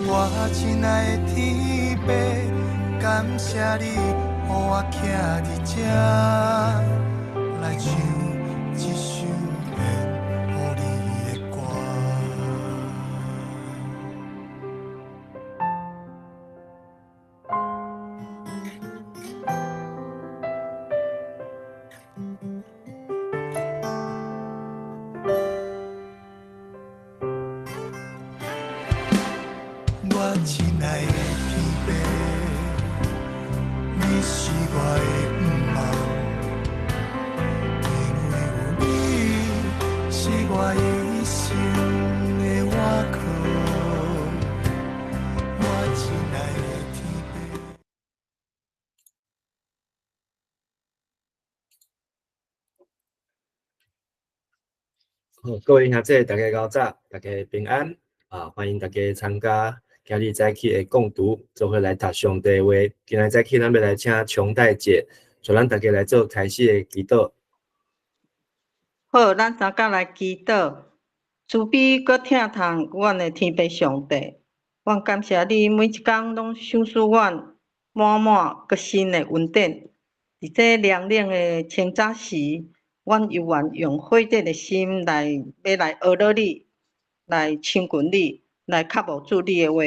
我親愛的天父，感謝你，予我徛佇這，來唱這首獻予你的歌。我親愛的天父，你是我的盼望，因為有你是我一生的倚靠。我親愛的天父。好，各位兄弟，大家早，大家平安啊！歡迎大家參加今日早起的共讀，做伙來讀上帝話。今日早起，咱欲來請瓊代姐，帶咱大家來做開始的祈禱。好，咱三甲來祈禱，慈悲閣疼痛阮的天父上帝，阮感謝你每一工攏賞賜阮滿滿閣新的恩典。佇這涼冷的清早時，阮猶原用火熱的心來欲來學落你，來親近你，來渴慕主你的話。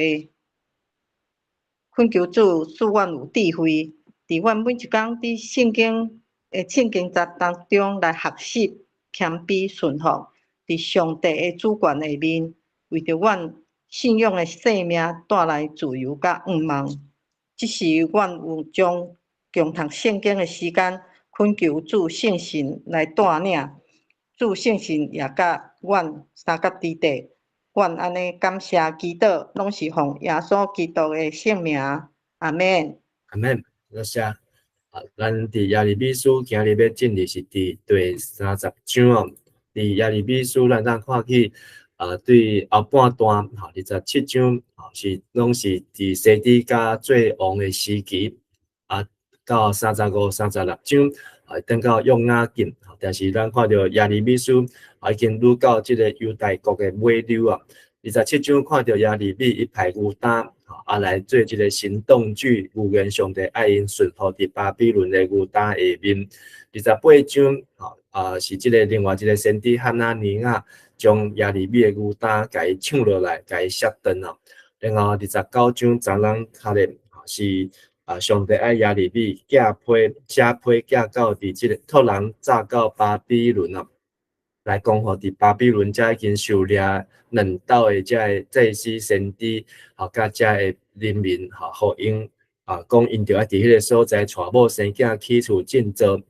懇求主賜阮有智慧，佇阮每一工佇聖經的聖經節當中來學習、謙卑、順服，佇上帝的主權下面，為著阮信仰的生命帶來自由佮盼望。這時，阮有將共讀聖經的時間，懇求主聖神來帶領，主聖神也佮阮相佮佇底。阮按呢感謝祈禱，攏是奉耶穌基督的聖名，阿們。阿們，多謝。啊，咱佇耶利米書今日欲進入是佇第30章哦。佇耶利米書，咱通看去啊，對後半段吼，27章吼是攏是佇西底家做王的時期啊，到35、36章啊，轉到約雅敬。但是咱看著耶利米書啊，已經愈到這个猶大國的尾溜啊。27章看著耶利米伊派猶大啊來做這个行動劇，預言上帝愛𪜶順服佇巴比倫的猶大下面。28章吼啊，是這个另外一个先知哈拿尼亞將耶利米的牛擔共伊搶落來，共伊摔斷哦。然後29章昨咱較咧是啊，上帝愛耶利米寄批寫批寄到佇這个託人炸到巴比倫哦，來講予佇巴比倫遮已經受掠兩道的遮个祭司先知，吼，佮遮个人民，吼，予𪜶啊，講𪜶著愛佇彼个所在娶某生囝起厝振作。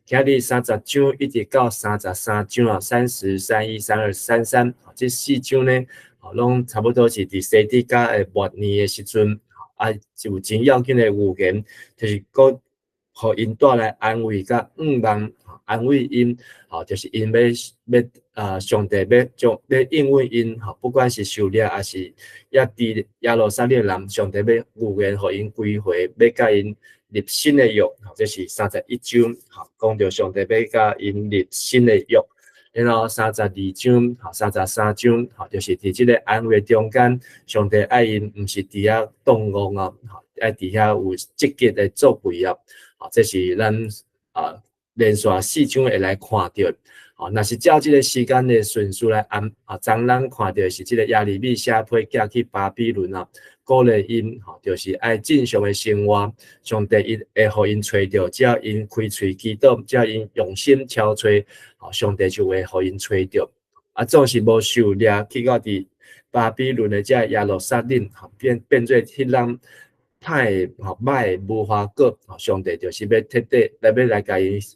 今日30章一直到33章啊，三十、三一、三二、三三，這四章呢，吼，攏差不多是佇西底家的末年的時陣。啊，有真要緊的預言，就是閣予𪜶帶來安慰佮盼望，安慰𪜶，吼，就是𪜶欲欲啊，上帝欲將欲應允𪜶，吼，不管是受掠抑是猶佇耶路撒冷人，上帝欲預言予𪜶歸回，欲佮𪜶立新的約，吼，這是31章，吼，講著上帝欲佮𪜶立新的約。然後32章，吼，33章，吼，就是佇這个安慰中間，上帝愛𪜶，毋是佇遐動戇哦，吼，愛佇遐有積極的作為哦，吼，這是咱啊連續四章會來看著，吼，若是照這个時間的順序來安，啊，昨咱看著是這个耶利米寫批寄去巴比倫啊，鼓勵𪜶，吼，就是愛正常的生活，上帝伊會予𪜶揣著，只要𪜶開喙祈禱，只要𪜶用心敲揣，吼，上帝就會予𪜶揣著。啊，總是無受掠去到佇巴比倫的這耶路撒冷，吼，變做彼人歹的，吼，歹的無花果，吼，上帝就是欲徹底來欲來共𪜶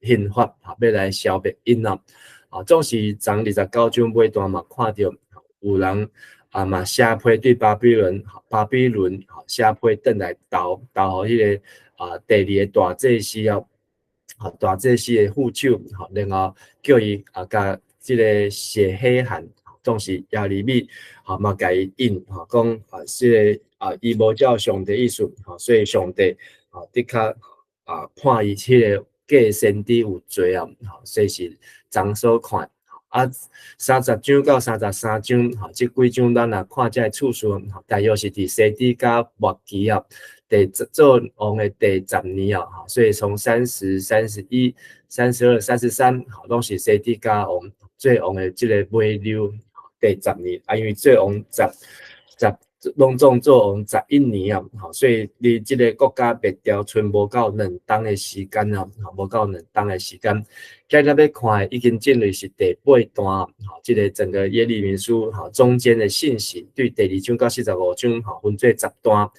刑罰，吼，欲來消滅𪜶哦。啊，總是昨29章尾段嘛，看著有人啊嘛寫批對巴比倫，巴比倫寫批轉來投投予彼个啊第二个大祭司哦，大祭司的副手，吼，然後叫伊啊共這个謝黑函，總是耶利米，吼嘛共伊應，吼講啊，這个啊伊無照上帝意思，吼，所以上帝啊的確啊判伊這个假先知有罪啊，吼，這是昨所看。啊，30章到33章，吼，這幾章咱若看這个次序，大約是佇西底家末期啊，第做王的第10年啊，所以從30、31、32、33，攏是西底家王做王的這个尾溜第十年，啊，因為做王十十。攏總做王11年啊，吼，所以離這个國家滅掉，賰無夠2冬的時間啊，無夠兩冬的時間。今日欲看的已經進入是第八段，吼，這个整個耶利米書吼中間的信息，對第二章到45章吼分做10段。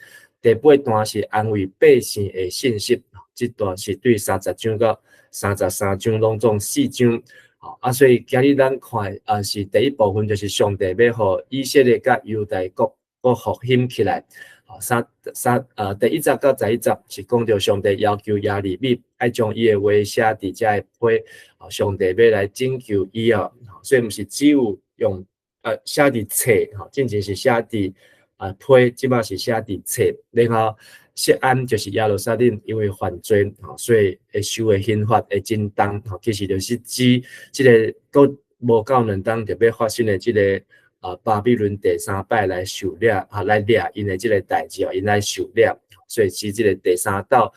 第八段是安慰百姓的信息，這段是對30章到33章攏總四章。啊，所以今日咱看啊是第一部分，就是上帝欲予以色列佮猶大國閣復興起來，三三呃，第1節到11節是講著上帝要求耶利米愛將伊的話寫佇這个批，上帝欲來拯救伊哦，所以毋是只有用寫佇冊，吼，進前是寫佇批，這擺是寫佇冊，然後錫安就是耶路撒冷，因為犯罪，吼，所以會受的刑罰會真重，吼，其實就是指這个閣無夠2冬就欲發生的這个巴比倫第三擺來受掠，來掠𪜶的這个代誌哦，𪜶來受掠，所以是這个第三道，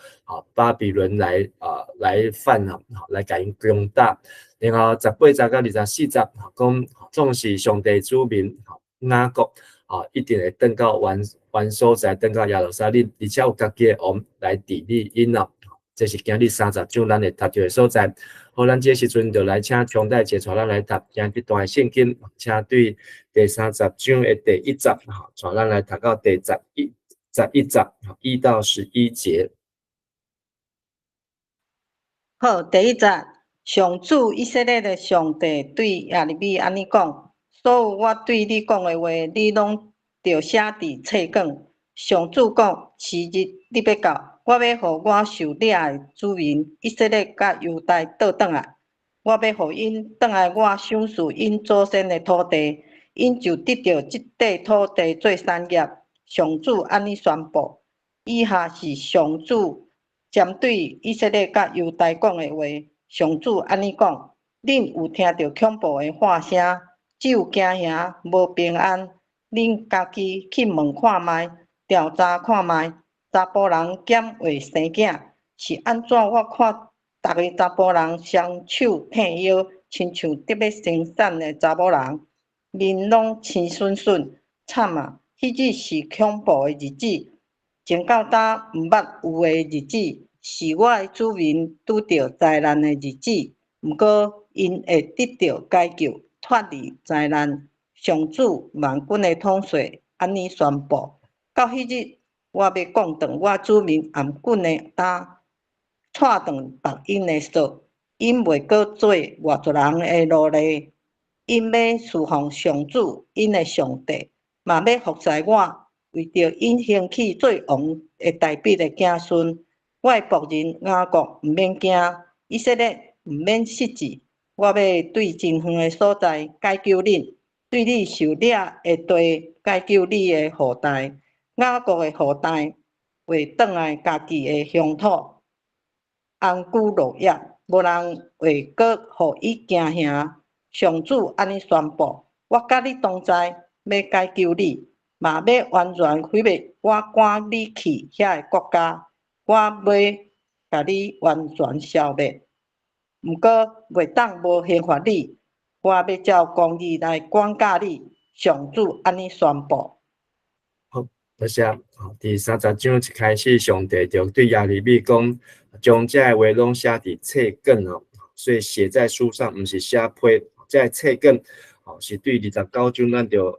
巴比倫來犯啊，來共𪜶攻打。然後18節到24節，講總是上帝子民雅各，一定會轉到原原所在，轉到耶路撒冷，而且有家己的王來治理𪜶啊。這是今日30章咱會讀著的所在。好，咱這時陣就來請張大姐帶咱來讀今日這段的聖經，請對第三十章的第一節，帶咱來讀到第11節，1到11節。好，第一節，上主以色列的上帝對耶利米按呢講：所有我對你講的話，你攏著寫佇冊卷。上主講：時日得欲到，我欲予我受掠的子民以色列佮猶大倒轉來，我欲予𪜶轉來我賞賜𪜶祖先的土地，𪜶就得著這塊土地做產業。上主按呢宣布。以下是上主針對以色列佮猶大講的話。上主按呢講：恁有聽著恐怖的喊聲，只有驚嚇，無平安。恁家己去問看覓，調查看覓，查埔人減會生囝，是按怎？我看逐个查埔人雙手䖙腰，親像得欲生產的查某人，面攏青恂恂，慘啊！彼日是恐怖的日子，前到今毋捌有的日子，是我的子民拄著災難的日子。毋過，𪜶會得著解救，脫離災難。上主萬軍的統帥按呢宣布：到彼日，我欲降斷我子民頷頸的擔，掣斷縛𪜶的索，𪜶袂閣做外族人的奴隸。𪜶欲事奉上主𪜶的上帝，嘛欲服侍我，為著𪜶興起做王的大衛的子孫。我的僕人雅各毋免驚，以色列毋免失志。我欲對真遠的所在解救恁，對你受掠的地解救你的後代。雅各的後代會轉來家己的鄉土，安居樂業，無人會閣予伊驚嚇。上主按呢宣布：我佮你同在，欲解救你，嘛欲完全毀滅我趕你去遐个國家，我欲共你完全消滅。毋過袂當無刑罰你，我欲照公義來管教你。上主按呢宣布。好，多謝。佇三十章一開始，上帝就對耶利米講，將這个話攏寫佇冊卷哦，所以寫在書上，毋是寫批。這个冊卷哦，是對29章咱就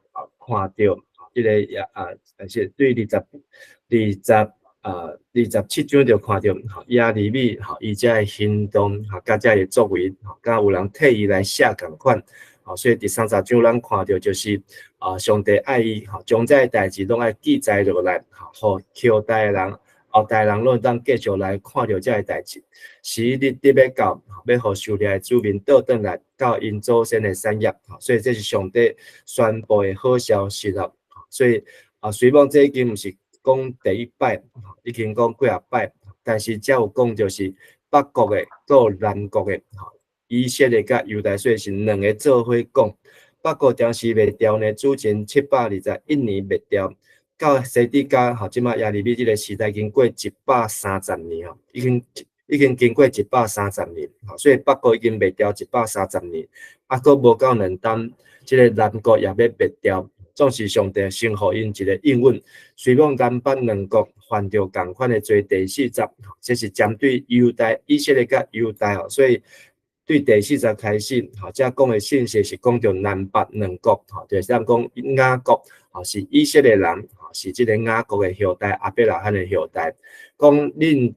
看著，這个也啊，是對二十二十啊27章就看著耶利米吼，伊這个行動吼，佮這个作為，佮有人替伊來寫仝款。吼，所以佇三十章咱看著就是啊，上帝愛伊，吼，將這个代誌攏愛記載落來，吼，予後代的人、後代人攏會當繼續來看著這个代誌。時日得欲到，欲予受掠的子民倒轉來到𪜶祖先的產業，所以這是上帝宣布的好消息啦。所以啊，雖罔這已經毋是講第一擺，已經講幾若擺，但是遮有講就是北國的，閣有南國的，以色列佮猶大，所以是兩个做伙講。北國當時滅掉呢，主前721年滅掉，到西底家吼，這擺耶利米這个時代已經過130年吼，已經經過一百三十年，所以北國已經滅掉一百三十年，啊，閣無夠2冬，這个南國也欲滅掉。總是上帝先予𪜶一个應允，雖罔南北兩國犯著仝款的罪，第四節，這是針對猶大、以色列佮猶大吼，所以對第四節開始，吼，這講的信息是講著南北兩國，吼，就是咱講雅各，吼，是以色列人，吼，是這個雅各的後代，亞伯拉罕的後代，講恁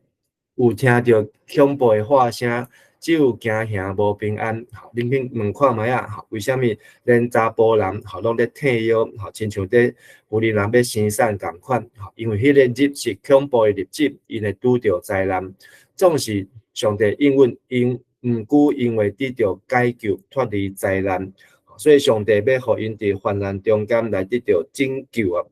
有聽著恐怖的話聲，只有驚嚇無平安。恁去問看覓仔，為啥物連查埔人吼攏咧退腰，吼親像佇婦人人欲生產仝款，因為彼個日是恐怖的日子，𪜶會拄著災難。總是上帝應允𪜶，毋過𪜶會得著解救，脫離災難。所以上帝欲予𪜶佇患難中間來得著拯救啊！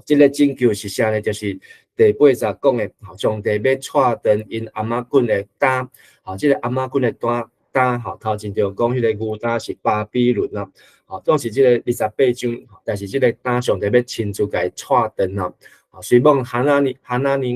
這个拯救是啥呢？就是第八節講的，上帝欲掣斷𪜶頷仔棍的擔，吼，這个頷仔棍的擔擔，吼，頭前就講彼个牛擔是巴比倫啊，吼，總是這個28章，但是這个擔上帝欲親自共伊掣斷啊，雖罔哈拿尼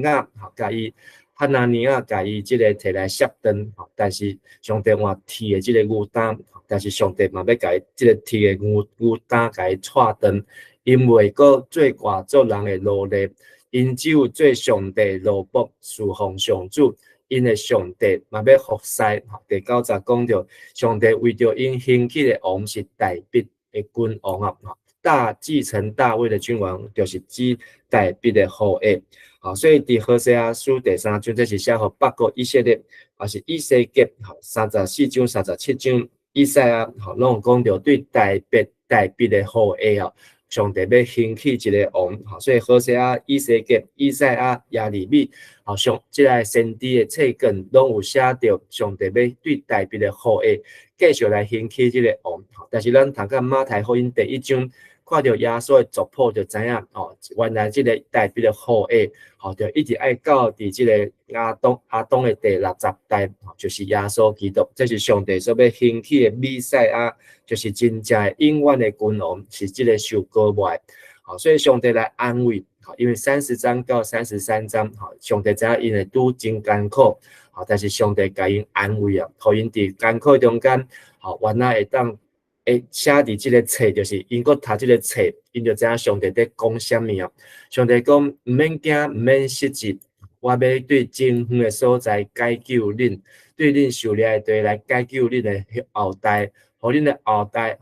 亞，吼，共伊哈拿尼亞共伊這个提來捒斷，吼，但是上帝換鐵的這个牛擔，但是上帝嘛欲共伊這个鐵的牛擔共伊掣斷，𪜶袂閣做外族人的奴隸。𪜶只有做上帝奴僕，侍奉上主，𪜶的上帝嘛欲服侍。第九節講著，上帝為著𪜶興起的王是大衛的君王啊，大繼承大衛的君王，就是指大衛的後裔。好，所以佇何西阿書第三章，這是寫予北國以色列，抑是以西結，34章、37章，以賽亞，吼，攏有講著對大衛的後裔哦。上帝欲興起一个王，吼，所以何西阿、以西結、以賽亞、耶利米，吼，上這个先知的冊卷，攏有寫著上帝欲對大衛的後裔繼續來興起這个王。但是咱讀到馬太福音第一章，看著耶穌的族譜就知影，哦，原來這个大衛的後裔，吼，就一直愛到佇這个亞當的第60代，就是耶穌基督，這是上帝所欲興起的彌賽亞，就是真正的永遠的君王，是這个受膏抹的，吼，所以上帝來安慰，因為30章到33章，吼，上帝知影𪜶會拄真艱苦，吼，但是上帝共𪜶安慰啊，予𪜶佇艱苦中間，吼，原來會當會寫佇這个冊，就是𪜶閣讀這个冊，𪜶就知影上帝佇講啥物啊。上帝講毋免驚，毋免失志，我欲對真遠的所在解救恁，對恁受掠的地來解救恁的後代，予恁的後代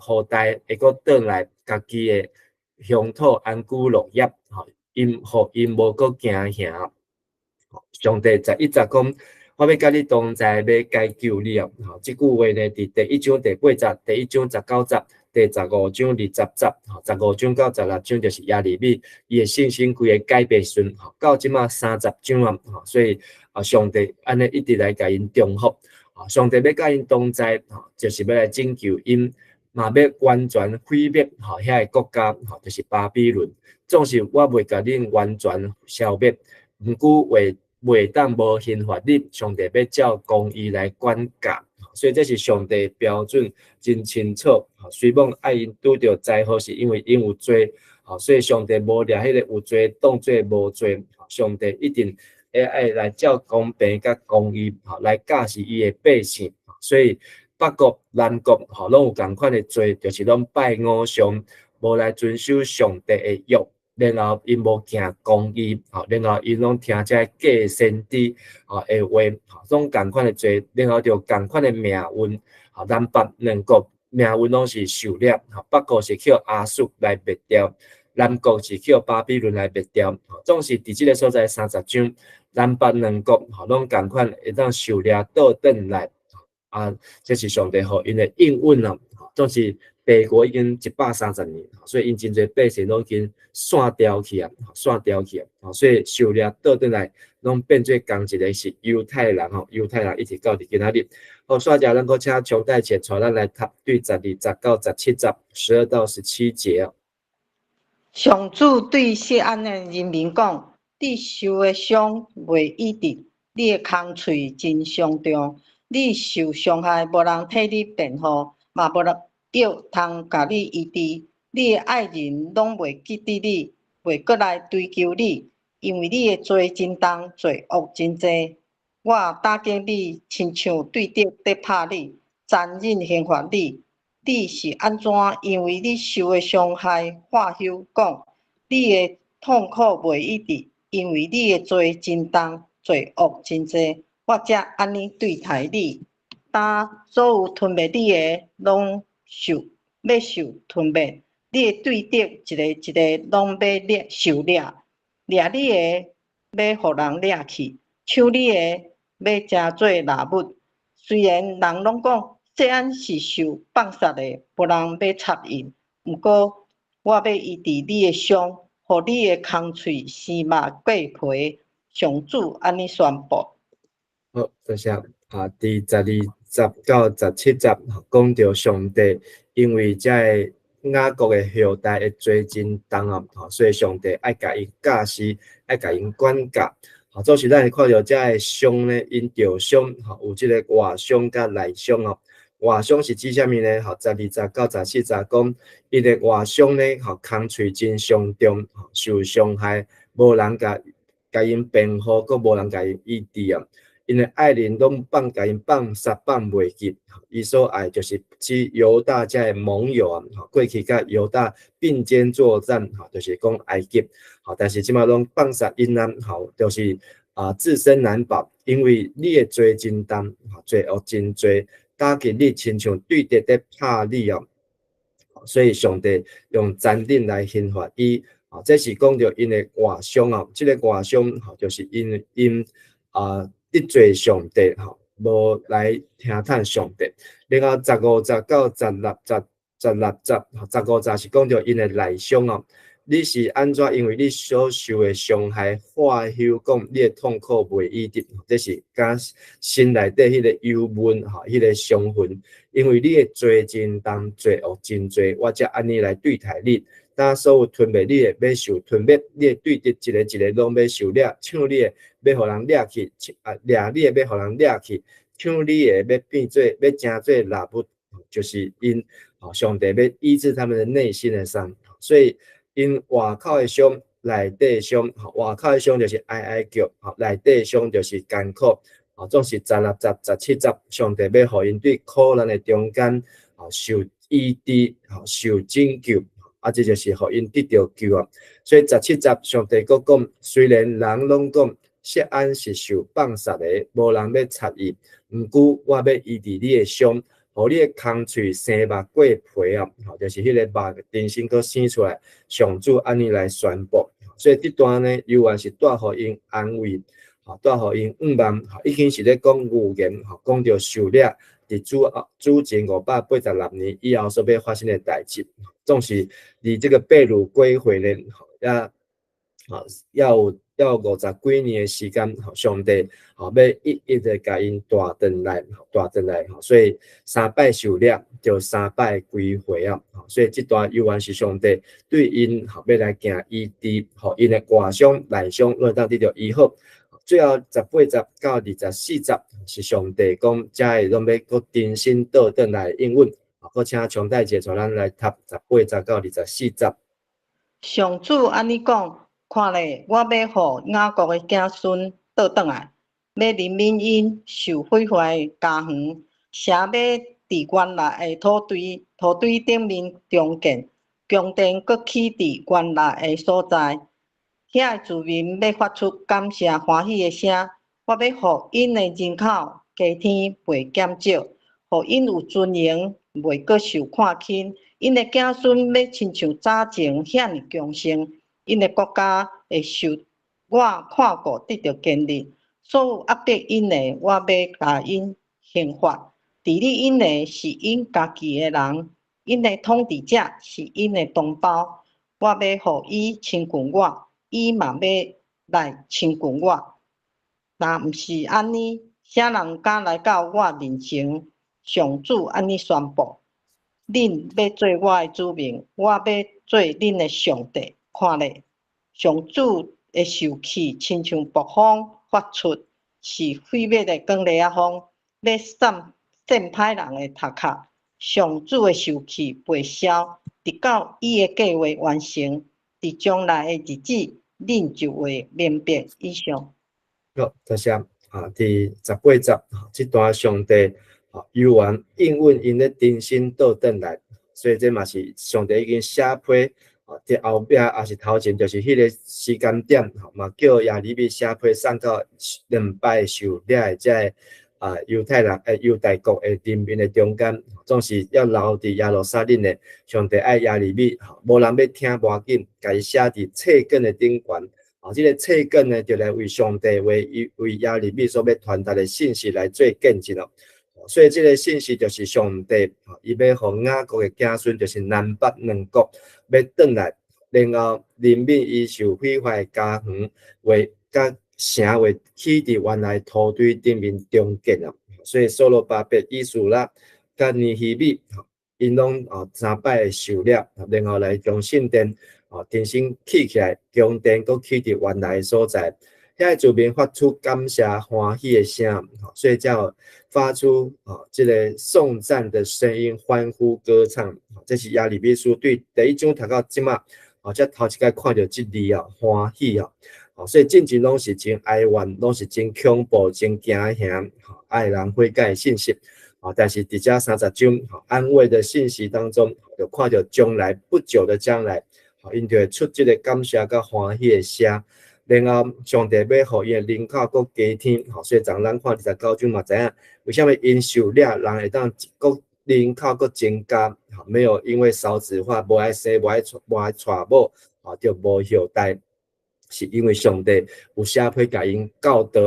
會閣轉來家己的鄉土安居樂業，吼，予𪜶無閣驚嚇。上帝11節講，我欲佮你同在，欲解救你哦。吼，這句話呢，佇第一章第八節、第一章19節、第15章20節，吼，15章到16章就是耶利米伊的信心規个改變時陣，吼，到這馬三十章啊，吼，所以啊，上帝按呢一直來共𪜶重複，上帝欲佮𪜶同在，吼，就是欲來拯救𪜶，嘛欲完全毀滅，吼，遐个國家，吼，就是巴比倫。總是我袂共恁完全消滅，毋過袂當無刑罰你，上帝欲照公義來管教，所以這是上帝標準真清楚。雖罔愛𪜶拄著災禍，是因為𪜶有罪，所以上帝無掠彼个有罪當做無罪，上帝一定會愛來照公平佮公義，來教示伊的百姓。所以北國、南國，吼，攏有仝款的罪，就是攏拜偶像，無來遵守上帝的約。然後𪜶無行公義，吼，然後𪜶攏聽這个假先知吼的話，吼，攏仝款的罪，然後就仝款的命運，吼，南北兩國命運攏是受掠，吼，北國是予亞述來滅掉，南國是予巴比倫來滅掉，總是佇這个所在三十章，南北兩國吼攏仝款會當受掠倒轉來，啊，這是上帝予𪜶的應允啊，總是。帝國已經130年，所以𪜶真濟百姓攏已經散掉去啊，散掉去啊，所以受掠倒轉來，攏變做仝一个是猶太人吼，猶太人一直到佇今仔日。好，煞來咱閣請張代姐帶咱來讀對12節到17節，12到17節。上主對錫安的人民講：你受的傷袂醫治，你的空喙真傷重，你受傷害，無人替你辯護，嘛無人藥通共你醫治。你的愛人攏袂記得你，袂閣來追求你，因為你的罪真重，罪惡真濟。我打擊你，親像對敵佇拍你，殘忍刑罰你。你是按怎？因為你受的傷害，喝休講，你的痛苦袂醫治，因為你的罪真重，罪惡真濟，我才按呢對待你。當所有吞滅你的，攏受欲受吞滅；你的對敵一個一個攏欲掠受掠，掠你的欲予人掠去，搶你的欲成做獵物。雖然人攏講錫安是受放殺的，無人欲插𪜶，毋過我欲醫治你的傷，予你的空喙生肉過皮。上主按呢宣布。好，多謝。啊，佇12節到17節講著上帝，因為這个雅各的後代的罪真重啊，所以上帝愛共𪜶教示，愛共𪜶管教。好，總是咱會看著這个傷呢，𪜶著傷，吼，有這个外傷佮內傷哦。外傷是指啥物呢？吼，12節到14節講，𪜶的外傷呢，吼，空喙真傷重，受傷害，無人共𪜶辯護，閣無人共𪜶醫治啊。𪜶的愛人攏放共𪜶放殺放袂記，伊所愛就是指猶大這个盟友啊，過去佮猶大並肩作戰，吼，就是講埃及，吼，但是這馬攏放殺𪜶啊，吼，就是啊自身難保，因為你的罪真重，罪惡真濟，打擊你親像對敵佇拍你哦，所以上帝用殘忍來刑罰伊，啊，這是講著𪜶的外傷哦，這个外傷吼，就是𪜶𪜶啊得罪上帝吼，無來聽從上帝。另外15節到16節，16節，15節是講著𪜶的內傷哦。你是按怎？因為你所受的傷害，喝休講你的痛苦袂醫治，這是佮心內底彼個憂悶吼，彼個傷痕。因為你的罪真重，罪惡真濟，我才按呢來對待你。當所有吞滅你的，欲受吞滅；你的對敵一个一个攏欲受掠，搶你的，欲予人掠去；啊，掠你的，欲予人掠去；搶你的，欲變做，欲成做獵物，就是𪜶，上帝欲醫治他們的內心的傷，所以𪜶外口的傷、內底傷，外口的傷就是哀哀叫，內底傷就是艱苦，總是16節、17節，上帝欲予𪜶對苦難的中間，受醫治，受拯救。啊，這就是予𪜶得著救啊！所以17節上帝閣講，雖然人攏講錫安是受放殺的，無人欲插伊，毋過我欲醫治你的傷，予你的空喙生肉過皮啊！吼，就是彼个肉重新閣生出來。上主按呢來宣布，所以這段呢，猶原是帶予𪜶安慰，吼，帶予𪜶向望，已經是咧講預言，吼，講著受掠佇主前586年以後所欲發生的代誌。總是佇這个被擄歸回呢，也要要50幾年的時間，上帝吼欲一一的共𪜶帶轉來，帶轉來，所以三擺受掠，就三擺歸回啊！所以這段猶原是上帝對𪜶吼欲來行醫治，予𪜶的外傷、內傷，攏會當得著醫好。最後18節到24節是上帝講，遮个攏欲閣重新倒轉來應允。閣請張大姐帶咱來讀18節到24節。上主按呢講，看咧，我欲予雅各的子孫倒轉來，欲憐憫𪜶受毀壞的家園，城欲佇原來的土堆土堆頂面重建，宮殿閣起佇原來的所在。遐的住民欲發出感謝歡喜的聲，我欲予𪜶的人口加添袂減少，予𪜶有尊榮，袂閣受看輕。𪜶的子孫欲親像早前遐爾強盛，𪜶的國家會受我看顧得著堅立。所有壓迫𪜶的，我欲共𪜶刑罰；治理𪜶的是𪜶家己的人，𪜶的統治者是𪜶的同胞。我欲予伊親近我，伊嘛欲來親近我。若毋是按呢，啥人敢來到我面前？上主按呢宣布：恁欲做我的子民，我欲做恁的上帝。看咧，上主的受氣，親像暴風發出，是毀滅的捲螺仔風。欲散散歹人的頭殼。上主的受氣袂消，直到伊的計劃完成。佇將來的日子，恁就會明白以上。好，多謝。啊，佇18節，這段上帝啊，猶原應允𪜶咧重新倒轉來，所以這嘛是上帝已經寫批，啊，佇後壁抑是頭前，就是彼個時間點，嘛叫耶利米寫批送到兩擺受掠的這个啊猶太人誒猶大國的人民的中間，總是要留佇耶路撒冷的。上帝愛耶利米，無人欲聽無要緊，共伊寫佇冊卷的頂懸。啊，這个冊卷呢，就來為上帝為為耶利米所欲傳達的信息來做見證咯。所以這个信息就是上帝，伊欲予雅各的子孫，就是南北兩國，欲轉來，然後人民伊受毀壞家園會佮城會起佇原來土堆頂面重建啊。所以所羅巴伯、以斯拉、佮尼希米，𪜶攏啊三擺受掠，然後來將聖殿啊重新起起來，宮殿閣起佇原來的所在。遐个子民發出感謝歡喜的聲，所以才發出啊這個頌讚的聲音，歡呼歌唱。這是耶利米書對第一章讀到這馬，啊，才頭一擺看著這字啊，歡喜啊，所以進前攏是真哀怨，攏是真恐怖、真驚嚇，愛人悔改的信息。啊，但是佇這30章安慰的信息當中，就看著將來不久的將來，𪜶就會出這個感謝佮歡喜的聲。然後上帝欲予𪜶的人口閣加添，所以昨咱看29章嘛知影，為啥物𪜶受掠人會當閣人口閣增加，沒有因為少子化，無愛生，無愛娶某，啊，就無後代，是因為上帝有寫批共𪜶教導，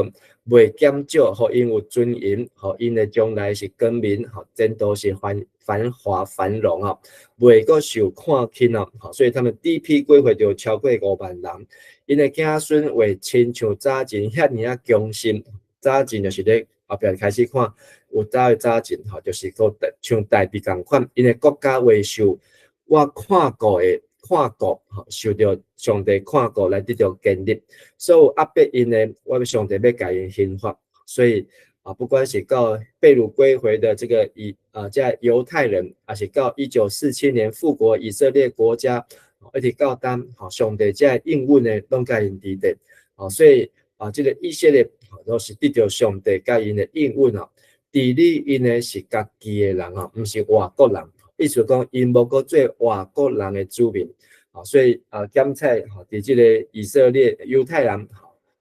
袂減少，予𪜶有尊嚴，予𪜶的將來是光明，前途是繁華繁榮哦，袂閣受看輕哦，所以他們第一批歸回就超過5萬人。𪜶的子孫會親像早前遐爾仔忠心，早前就是咧後壁開始看有早的早前吼，就是閣像大衛仝款，𪜶的國家會受我看顧的看顧，吼，受著上帝看顧來得著建立。所有壓迫𪜶的，我上帝欲共𪜶刑罰。所以啊，不管是到被擄歸回的這個以啊，這猶太人，抑是到1947年復國以色列國家，一直到今，吼，上帝這个應允的攏共𪜶佇咧，吼，所以啊，這个以色列都是得著上帝共𪜶的應允哦。治理𪜶的是家己的人哦，毋是外國人。意思講，𪜶無閣做外國人的子民，啊，所以啊，檢採吼，佇這个以色列猶太人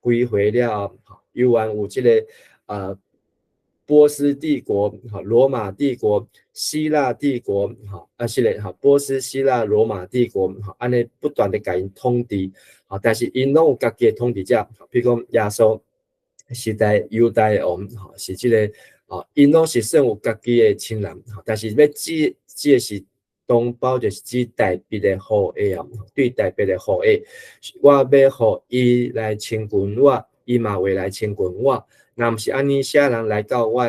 歸回了後，猶原有這个啊波斯帝國、羅馬帝國、希臘帝國，吼，啊是咧，吼，波斯、希臘、羅馬帝國，吼，按呢不斷的共𪜶統治，啊，但是𪜶攏有家己的統治者，比如講耶穌時代猶大王，吼，是這个，啊，𪜶攏是算有家己的親人，但是欲指指的是同胞，就是指大衛的後裔啊，對大衛的後裔，我欲予伊來親近我，伊嘛會來親近我。若毋是按呢，啥人來到我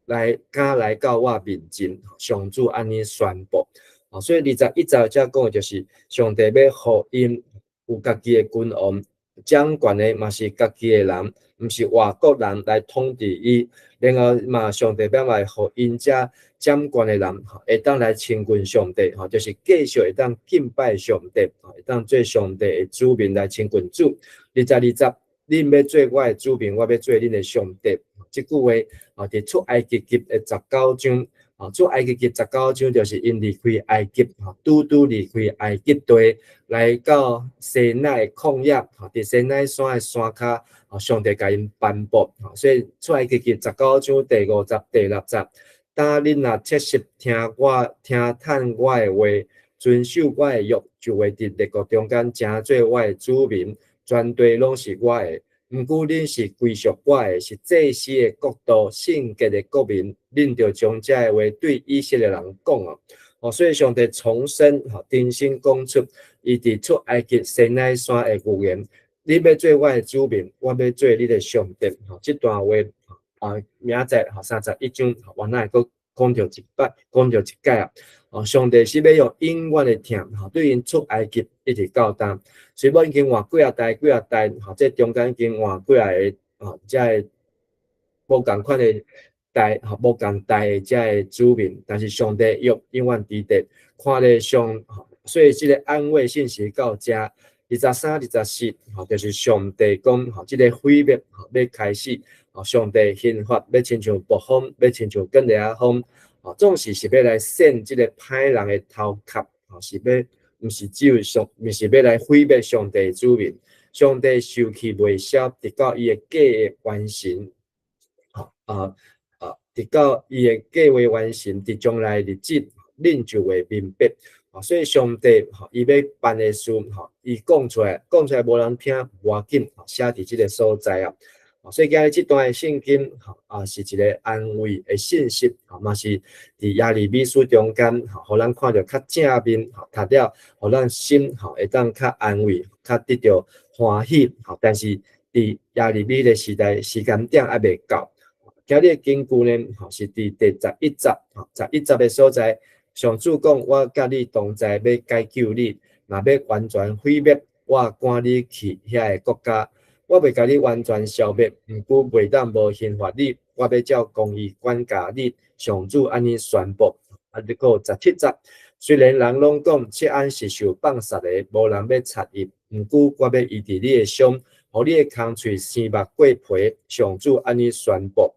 來，敢來到我面前？上主按呢宣布。啊，所以21節才講的就是上帝欲予𪜶有家己的君王，掌權的嘛是家己的人，毋是外國人來統治伊。然後嘛，上帝欲來予𪜶遮掌權的人，會當來親近上帝，吼，就是繼續會當敬拜上帝，會當做上帝的子民來親近主。22節，恁欲做我的子民，我欲做恁的上帝。這句話啊，佇出埃及記的十九章啊，出埃及記十九章就是𪜶離開埃及，拄拄離開埃及地，來到西奈的曠野，佇西奈山的山跤，上帝共𪜶頒布，所以出埃及記十九章第五節、第六節，當恁若切實聽我聽趁我的話，遵守我的約，就會佇列國中間成做我的子民，全地攏是我的。毋過恁是歸屬我的，是祭司的國度，聖潔的國民，恁著將這个話對以色列人講哦。哦，所以上帝重申，吼，重新講出伊佇出埃及西奈山的預言：你欲做我的子民，我欲做你的上帝。吼，這段話啊，明仔載吼31章，原來閣講著一擺，講著一擺啊。哦，上帝是欲用永遠的疼，吼，對𪜶出埃及一直到今，雖罔已經換幾仔代，幾仔代，吼，這中間已經換幾仔个，吼，這个無仝款的代吼無仝代的遮个子民，但是上帝約永遠佇咧看咧上，所以這个安慰信息到遮23、24，吼，就是上帝講吼，這个毀滅吼欲開始，吼，上帝刑罰欲親像暴風，欲親像捲簾仔風，吼，總是是欲來扇這个歹人的頭殼，吼，是欲，毋是只有上，毋是欲來毀滅上帝的子民，上帝受氣未消，直到伊的計劃完成，吼啊啊，直到伊的計劃完成，佇將來日子，恁就會明白。所以上帝吼，伊欲辦的事吼，伊講出來，講出來無人聽，無要緊，寫佇這个所在啊。所以今日這段的聖經吼，啊是一个安慰的信息，吼嘛是佇耶利米書中間，吼，予咱看著較正面，吼，讀了，予咱心吼會當較安慰，較得著歡喜，吼。但是佇耶利米的時代時間點猶未到。今日的經句呢，吼是佇第11節，吼十一節的所在，上主講：我佮你同在，欲解救你，若欲完全毀滅，我趕你去遐个國家。我袂共你完全消滅，毋過袂當無刑罰你。我欲照公義管教你。上主按呢宣布。啊，你閣有17節，雖然人攏講錫安是受放殺的，無人欲插伊，毋過我欲醫治你的傷，予你的空喙生肉過皮。上主按呢宣布。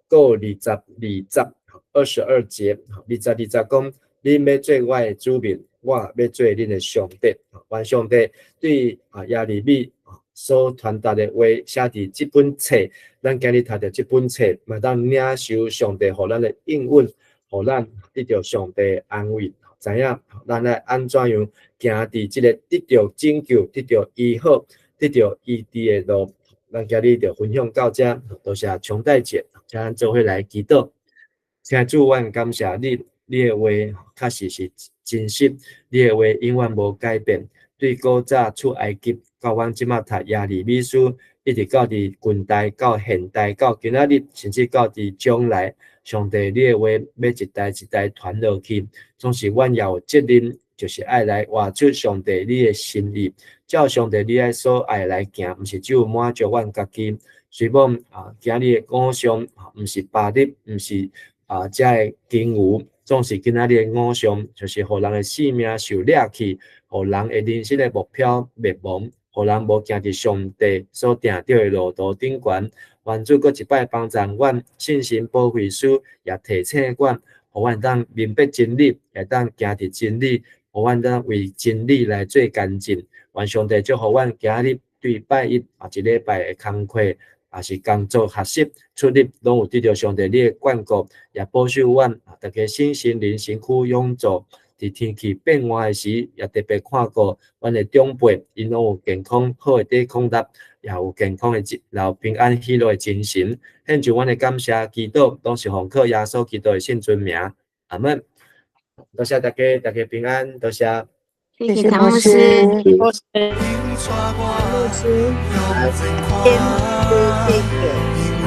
閣有22節，22節，22節講：恁欲做我的子民，我欲做恁的上帝。願上帝對啊耶利米所傳達的話寫佇這本冊，咱今日讀著這本冊，嘛當領受上帝予咱的應允，予咱得著上帝的安慰，知影咱愛按怎樣行佇這个得著拯救、得著醫好、得著醫治的路。咱今日就分享到這，多謝瓊大姐，請咱做伙來祈禱。親愛主，阮感謝你，你的話確實是真實，你的話永遠無改變。對古早出埃及到阮這馬讀耶利米書，一直到佇近代、到現代、到今仔日，甚至到佇將來，上帝你的話欲一代一代傳落去，總是阮也有責任，就是愛來活出上帝你的心意，照上帝你愛所愛來行，毋是只有滿足阮家己。雖罔啊，今日的偶像，毋是巴力，毋是啊，遮个金牛，總是今仔日的偶像，就是予人的性命受掠去，予人的人生的目標滅亡，予人無行佇上帝所定著的路途頂懸。願主閣一擺幫助阮，聖神保惠師也提醒阮，予阮當明白真理，會當行佇真理，予阮當為真理來做見證。願上帝祝福阮今日對拜一啊一禮拜的工課，也是工作學習出入，攏有得著上帝你的眷顧，也保守阮啊，逐家身心靈身軀永駐。佇天氣變換的時，也特別看顧阮的長輩，𪜶攏有健康好的抵抗力，也有健康的然後平安喜樂的精神。獻上阮的感謝祈禱，攏是奉靠耶穌基督的聖尊名。阿門。多謝大家，大家平安，多謝。謝謝唐牧師。牧師，牧師，天主謝謝。